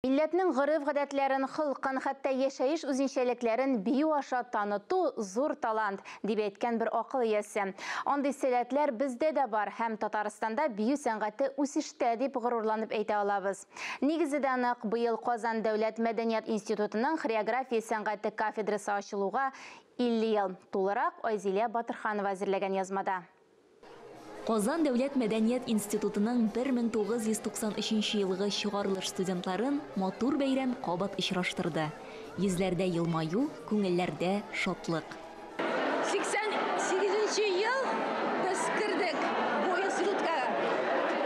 Милләтнең гореф-гадәтләрен, холкын, хәтта яшәеш үзенчәлекләрен бию аша таныту зур талант, дип әйткән бер акыл иясе. Андый сәләтләр бездә дә бар һәм Татарстанда бию сәнгате үсештә дип горурланып әйтә алабыз. Нигезе дә нык, быел Казан дәүләт мәдәният институтының хореография сәнгате кафедрасы ачылуга 50 ел. Тулырак Айзилә Батырханова әзерләгән язмада. Казан дәүләт мәдәният институтының 1993 елгы чыгарылыш студентларын матур бәйрәм кабат очраштырды. Йөзләрдә елмаю, күңелләрдә шатлык. 88 ел без кердек бу институтка.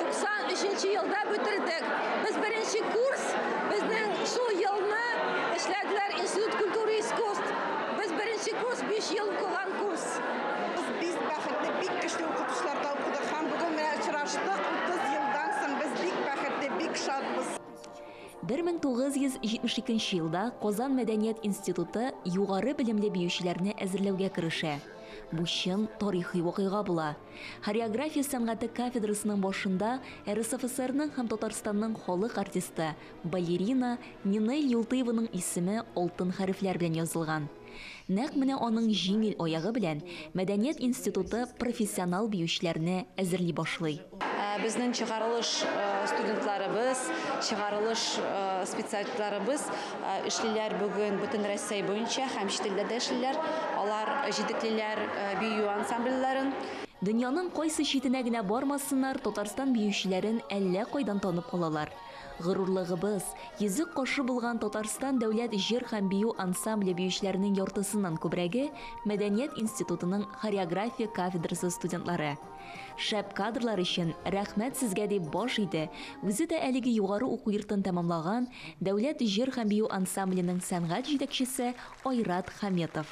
93 елда бетердек. Без беренче курс, безнең шул елны эшләделәр Институт культуры и искусств. Без беренче курс, 5 ел укыган курс. Без бик бәхетле, бик көчле укытучыларда укыдык һәм бүген менә очраштык. 30 елдан соң без бик бәхетле, бик шатбыз. 1972 елда Казан мәдәният институты югары белемле биючеләрне әзерләүгә керешә. Бу чын тарихи вакыйга була. Хореография сәнгате кафедрасының башында РСФСРның һәм Татарстанның халык артисты, балерина Нинель Юлтыеваның исеме алтын хәрефләр белән язылган. Нәкъ менә аның җиңел аягы белән Мәдәният институты профессионал биючеләрне әзерли башлый. Безнең чыгарылыш студентларыбыз, чыгарылыш специалистларыбыз эшлиләр бүген бөтен Россия буенча һәм чит илдә дә эшлиләр. Алар җитәклиләр бию ансамбльләрен. Дөньяның кайсы читенә генә бармасыннар, Татарстан биючеләрен әллә кайдан танып калалар. Горурлыгыбыз, йөзек кашы булган Татарстан дәүләт җыр һәм бию ансамбле биючеләренең яртысыннан күбрәге Мәдәният институтының хореография кафедрасы студентлары. Шәп кадрлар өчен рәхмәт сезгә дип баш иде, үзе дә әлеге югары уку йортын тәмамлаган Дәүләт җыр һәм бию ансамбленең сәнгать җитәкчесе Айрат Хаметов.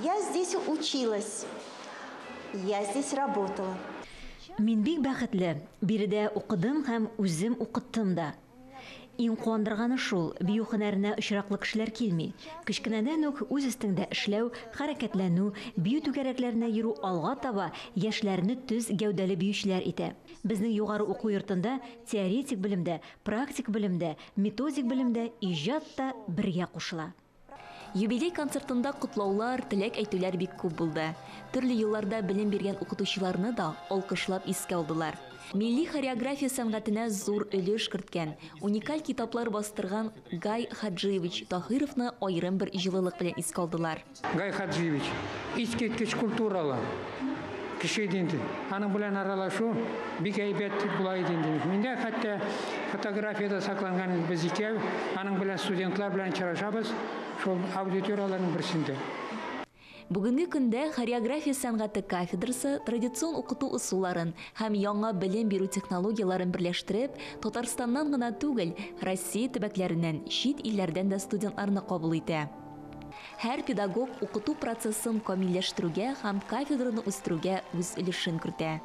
Я здесь училась, я здесь работала. Мин бик бәхетле, биредә укыдым һәм үзем укыттым да. Иң куандырганы шул, бию һөнәренә очраклы кешеләр килми. Кечкенәдән үк үз өстеңдә эшләү, хәрәкәтләнү, бию түгәрәкләренә йөрү алга таба яшьләрне төз гәүдәле биючеләр итә. Безнең югары уку йортында теоретик белем дә, практик белем дә, методик белем дә, иҗат та бергә кушыла. Юбилей концертында котлаулар, теләк әйтүләр бик күп булды. Төрле елларда белем биргән укытучыларны да алкышлап искә алдылар. Милли хореография сәнгатенә зур өлеш керткән, уникаль китаплар бастырган Гай Хаджиевич Таһировны аерым бер җылылык белән искә алдылар. Гай Хаджиевич искиткеч культуралы кеше иде инде. Аның белән аралашу бик әйбәт була иде инде. Миндә хәтта фотографиядә сакланган без икәү, аның белән студентлар белән очрашабыз шул аудиторияләрнең берсендә. Бүгенге көндә хореография сәнгате кафедрасы традицион укыту ысулларын һәм яңа белем бирү технологияләрен берләштереп, Татарстаннан гына түгел, Россия төбәкләреннән, чит илләрдән дә студентларны кабул итә. Һәр педагог укыту процессын камилләштерүгә һәм кафедраны үстерүгә үз өлешен кертә.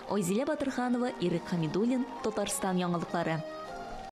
Айзилә Батырханова, Ирек Хамидуллин, Татарстан яңалыклары.